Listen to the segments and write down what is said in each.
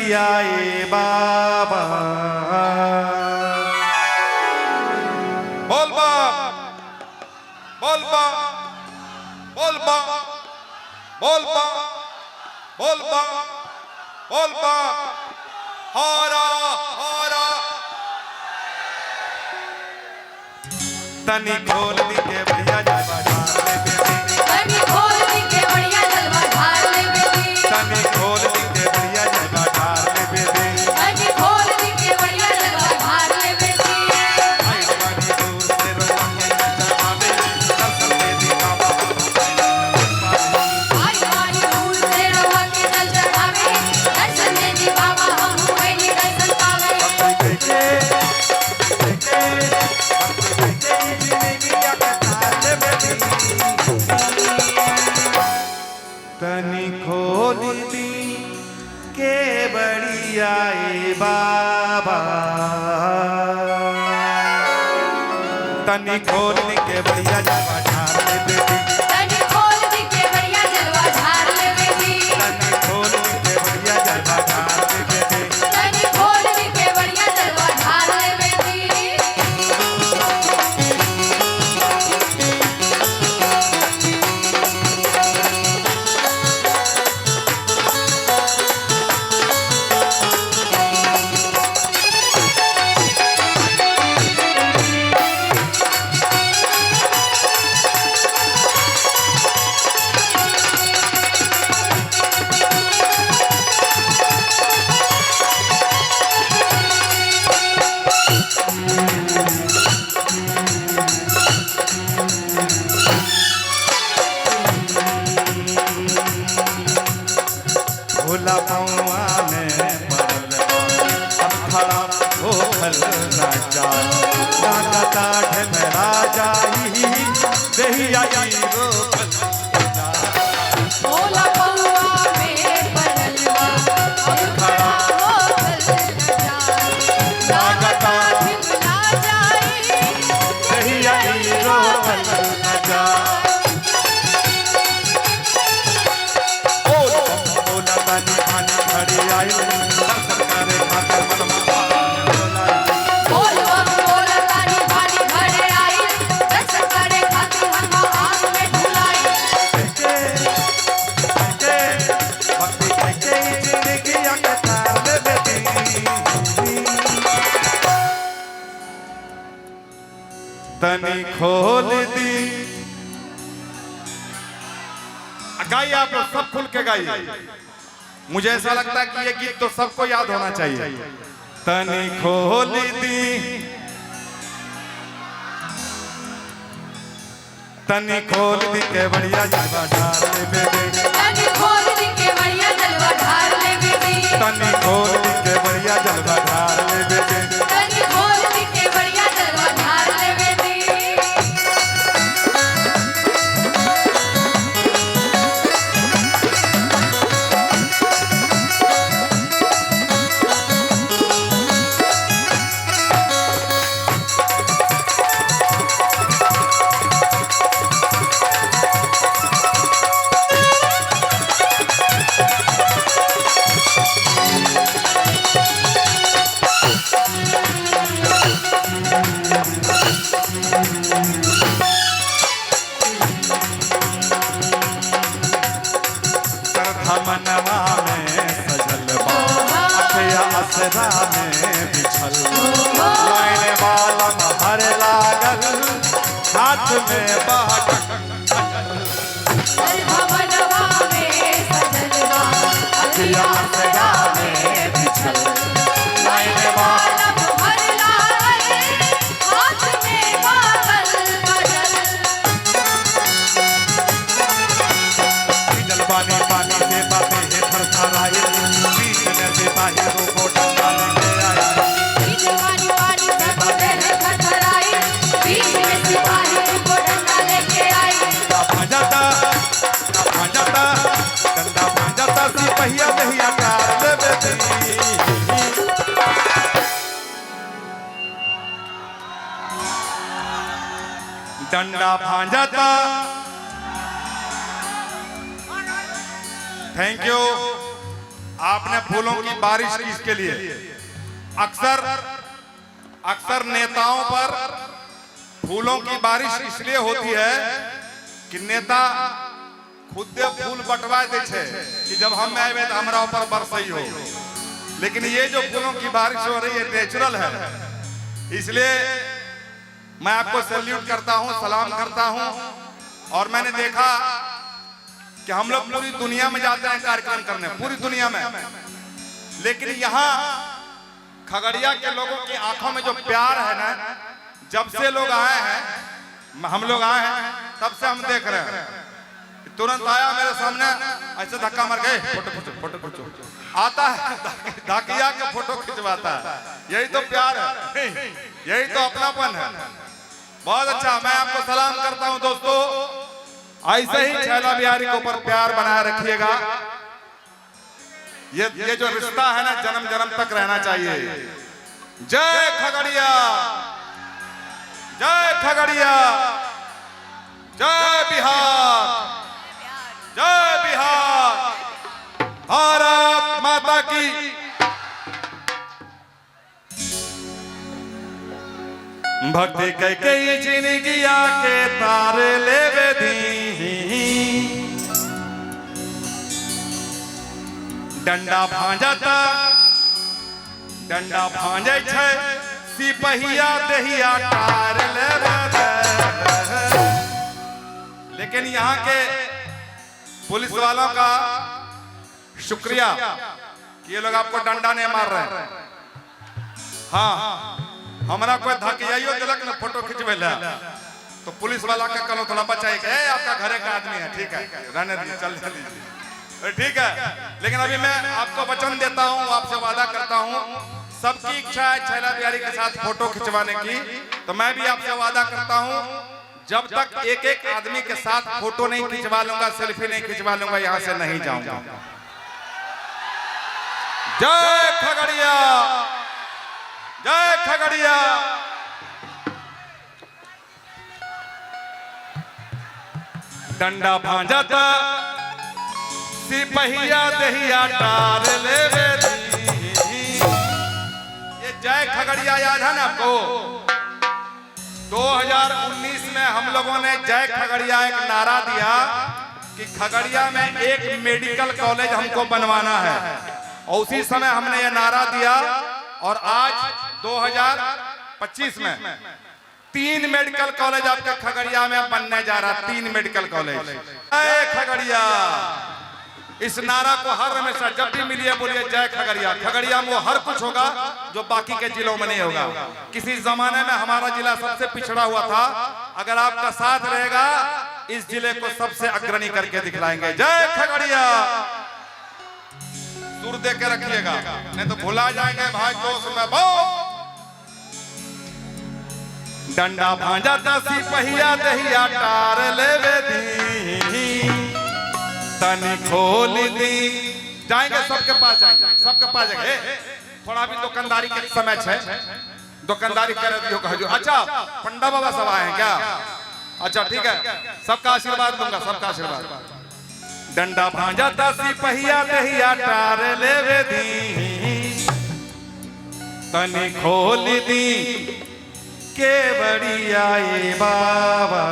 बढ़िया ए बाबा। बोल बाप, बोल बाप, बोल बाप, बोल बाप, बोल बाप, बोल बाप, हरा हरा। तनी खोल दी के बढ़िया जलवा ढार ले बेटी। तनी खोल दी के बढ़िया जलवा ढार ले बेटी। तनी खोल दी के बढ़िया जलवा ढार ले बेटी। तनी खोल दी के बढ़िया जलवा ढार ले बेटी। आइल बानी दूर से रोआ के चढ़ावे, दर्शन दे दी बाबा। आई वाली दूर से रोआ के जल चढ़ावे, दर्शन दे दी बाबा हम हुए दर्शन पावे। भक्ति के के भक्ति के जिंदगी के तार ले बेटी। तनी खोल दी के बढ़िया ए बाबा। तनी खोल दी के बढ़िया जलवा ढार ले बेटी। तनी खोल दी के बढ़िया जलवा ढार ले बेटी। तनी खोल दी के बढ़िया जलवा ढार ले बेटी। तनी खोल दी के बढ़िया जलवा ढार ले बेटी। भोला पौआ में पड़ल बा, अब खड़ा होखल ना जाए। लागता ढेमरा जाई, देहिया ई रोकल ना जाए। भोला पौआ में पड़ल बा, अब खड़ा होखल न जाए। लागता ढिमला जाई, देहिया ई रोकल ना जाए। बोल बोला तनी पानी भरी आइल, दर्शन करे खातिर मनवा बोलाई। बोल बम बोला तानी पानी भरे आई, दर्शन करे खातिर मनवा आग में ढुलाई। के के भक्ति के जिंदगी के तार ले बेटी। तनी खोल दी। गाइए आप लोग सब खुल के गाइए। मुझे ऐसा लगता है कि ये गीत तो सबको याद होना चाहिए। तनी खोल दी, तनी खोल दी के बढ़िया जलवा ढार ले बेटी। तनी खोल दी के बढ़िया जलवा ढार ले बेटी। तनी खोल दी के बढ़िया जलवा ढार ले बेटी। तनी खोल दी के बढ़िया जलवा ढार ले बेटी। श्रद्धा मनवा में सजल बा, अखिया असरा में बिछल। लाइन बालम हर लागल, हाथ में बाट। भवनवा में सजल बा, अखिया असरा में बिछल। लाइन बालम बालम भर लागल, हाथ में बागल बजल। जल पानी पानी से बातें है थरथराई, बीच में सिपाही को डंडा लेके आई। बीच पानी पानी से बातें है थरथराई, बीच में सिपाही को डंडा लेके आई। डंडा भांजाता, भांजाता, डंडा भांजाता, सिपहिया दहिया कार ले बेटी। डंडा भांजाता। Thank you. आपने फूलों की बारिश की इसके लिए। अक्सर अक्सर नेताओं पर फूलों की बारिश इसलिए होती है कि नेता खुद फूल बंटवा दे छे कि जब हम आए तो हमारा ऊपर बरसई हो, लेकिन ये जो फूलों की बारिश हो रही है नेचुरल है। इसलिए मैं आपको सैल्यूट करता हूं, सलाम करता हूं। और मैंने देखा कि हम लोग पूरी दुनिया में जाते हैं कार्यक्रम करने, पूरी दुनिया में, लेकिन यहाँ खगड़िया के लोगों की आंखों में जो प्यार है ना, जब से लोग आए हैं, हम लोग आए हैं तब से हम देख रहे हैं। तुरंत आया मेरे सामने, ऐसे धक्का मार गए, फोटो खींचो, फोटो खींचो, आता है धकिया के फोटो खिंचवाता है। यही तो प्यार है, यही तो अपनापन है। बहुत अच्छा, मैं आपको सलाम करता हूं दोस्तों। ऐसे ही छैला बिहारी के ऊपर प्यार बनाए रखिएगा। ये जो रिश्ता है ना, जन्म जन्म तक रहना चाहिए। जय खगड़िया, जय खगड़िया, जय बिहार, जय बिहार, भारत माता की। भक्ति कई कई जिंदगिया के तार लेवे दी, डंडा भांजता, डंडा भांजै छै सिपहिया दहिया टार लेवे दे। लेकिन यहाँ के पुलिस वालों का शुक्रिया कि ये लोग आपको डंडा नहीं मार रहे हैं। हाँ, हमरा कोई धकियाइयो दिलक ना फोटो खिंचवे ला, तो पुलिस वाला का कलो थोड़ा बचाए के आपका घरे का आदमी है, ठीक है रहने दीजिए, चल दीजिए, ठीक है। लेकिन अभी मैं आपको वचन देता हूँ, आपसे वादा करता हूँ, सबकी इच्छा है छैला बिहारी के साथ फोटो खिंचवाने की, तो मैं भी आपसे वादा करता हूँ, जब तक एक एक आदमी के साथ फोटो नहीं खिंचवा लूंगा, सेल्फी नहीं खिंचवा लूंगा, यहाँ से नहीं जाऊंगा। जय खगड़िया, जय खगड़िया। डंडा भांजता सिपहिया दहिया टार लेवे दी। ये जय खगड़िया याद है ना आपको? 2019 में हम लोगों ने जय खगड़िया एक नारा दिया कि खगड़िया में एक मेडिकल कॉलेज हमको बनवाना है, और उसी समय हमने ये नारा दिया। और आज 2025 में 3 मेडिकल कॉलेज आपके खगड़िया में बनने जा रहा, 3 मेडिकल कॉलेज। जय खगड़िया, इस नारा को हर हमेशा जब भी मिलिए बोलिए जय खगड़िया। खगड़िया में वो हर कुछ होगा जो बाकी के जिलों में नहीं होगा। किसी जमाने में हमारा जिला सबसे पिछड़ा हुआ था, अगर आपका साथ रहेगा इस जिले को सबसे अग्रणी करके दिखलाएंगे। जय खगड़िया। सुर दे के रखिएगा, नहीं तो भुला जाएंगे भाई जोश में बहुत। डंडा भांजा सिपहिया दहिया टार लेवे दी, तनी खोल दी। जाएंगे सबके पास, जाएंगे सबके पास जाएंगे। थोड़ा भी दुकानदारी के समय है, दुकानदारी कर दियो कहो। अच्छा पंडा बाबा सब आए हैं क्या? अच्छा ठीक है, सबका आशीर्वाद दूंगा, सबका आशीर्वाद। डंडा भांजा सिपहिया दहिया टार लेवे दी, तनी खोल दी के बड़ी आई बाबा,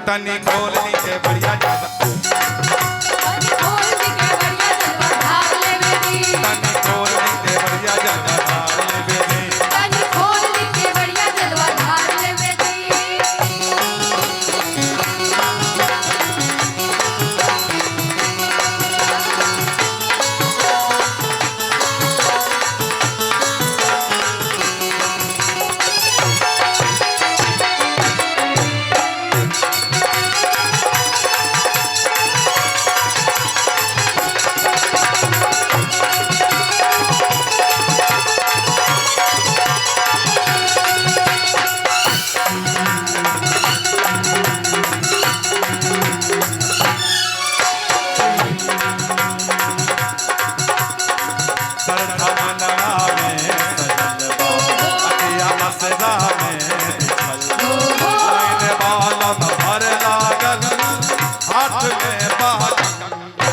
तनी खोल दी के बढ़िया जाबा, तनी खोल दी के बढ़िया जलवा ढार लेवे दी, तनी खोल दी के बढ़िया जलवा ढार लेवे दी, तनी खोल दी के बढ़िया जलवा ढार लेवे दी। सरधा मनवा में सजल बा, अटिया असरा में बिछल लाइन बालम भर लागल, हाथ में बाजंगा।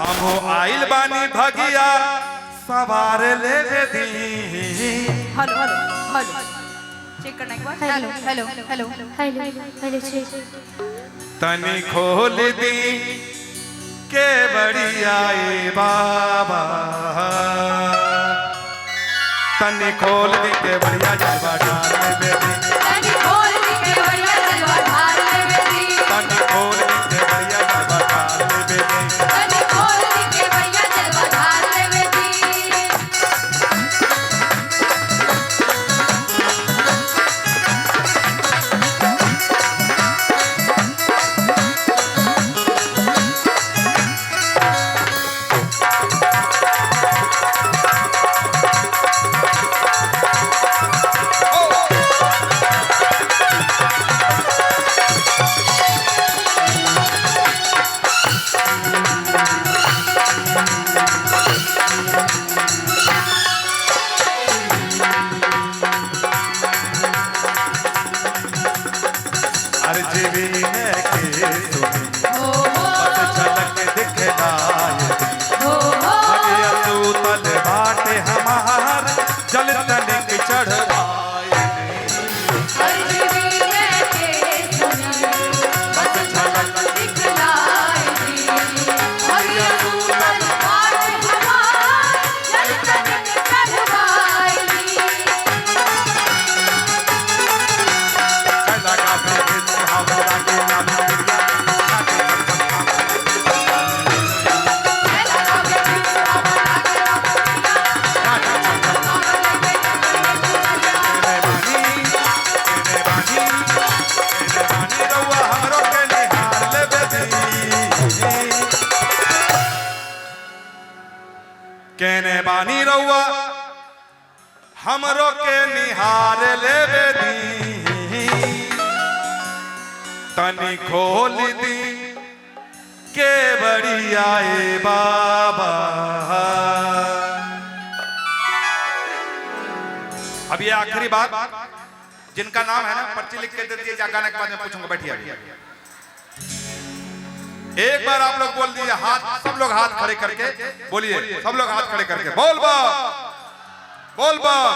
हम आइल बानी भगिया सवार ले दी। हेलो हेलो हेलो, चेक करना एक बार। Hello hello hello hello hello check. तनी खोल दी के बढ़िया ए बाबा, तनी खोल दी के बढ़िया जलवा ढार ले बेटी। तनी खोल दी के बढ़िया जलवा ढार ले बेटी। तनी खोल दी के बढ़िया जलवा ढार ले बेटी। तनी खोल दी के बढ़िया जलवा ढार ले बेटी। अर्जी में के सुनी हो हो बस झलक दिखलाए दी। हो हो भगिया तू तल बाटे हमार जल तनिक चढ़ाए दी। अर्जी में के सुनी बस झलक दिखलाई दी। हरिया तू तल बाट हमार जल तनिक चढ़वाई दी। चला गावे सुहावा लागे नाम मिरिया केने बानी रउआ हमरो के निहार लेबे दी। तनी खोल दी के बढ़िया ए बाबा। अब ये आखिरी बात, जिनका नाम है ना पर्ची लिख के दे दिए, जा गाने के बाद में पूछूंगा। बैठिए अभी। एक बार आप लोग बोल दिए हाथ, सब लोग हाथ खड़े करके बोलिए, सब लोग हाथ खड़े करके बोल बम, बोल बम,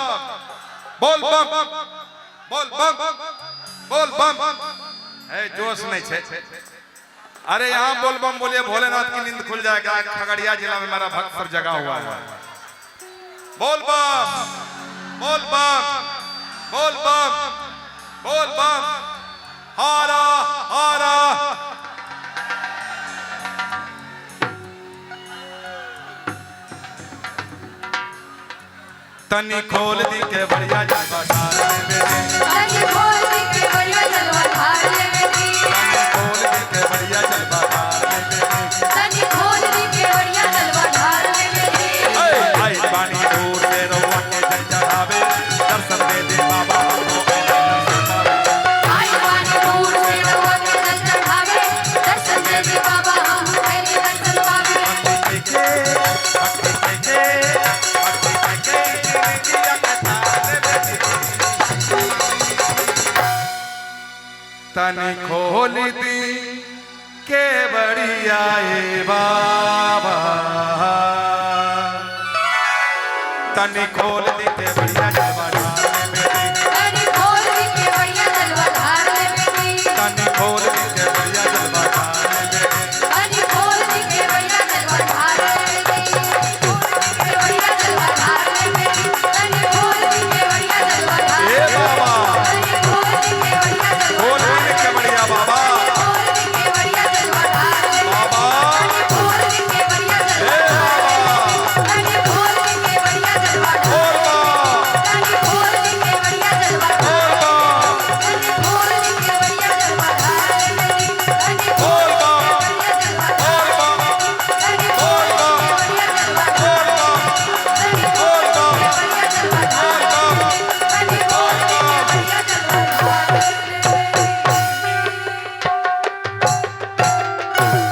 बोल बम, बोल बम, बोल बम। है जोश नहीं छे। अरे यहाँ बोल बम बोलिए, भोलेनाथ की नींद खुल जाएगा। खगड़िया जिला में हमारा भक्त सब जगा हुआ है। बोल बम, बोल बम, बोल बम, बोल बम, हारा हारा। तनी खोल दी के बढ़िया जलवा ढार ले बेटी। तनी खोल दी के बढ़िया जलवा ढार ले बेटी। तनी खोल दी के बढ़िया जलवा ढार ले बेटी। तनी खोल दी के बढ़िया जलवा ढार ले बेटी। आई बानी दूर से रउआ के जल चढ़ावे, दर्शन दे दे बाबा हमको पहले दर्शन पावे। आई बानी दूर से रउआ के जल चढ़ावे, दर्शन दे दे बाबा हम पहले दर्शन पावे। भक्ति के, भक्ति के, भक्ति के, जिंदगी के तार बेटी। तनी खोल दी के बढ़िया ए बाबा, तनी खोल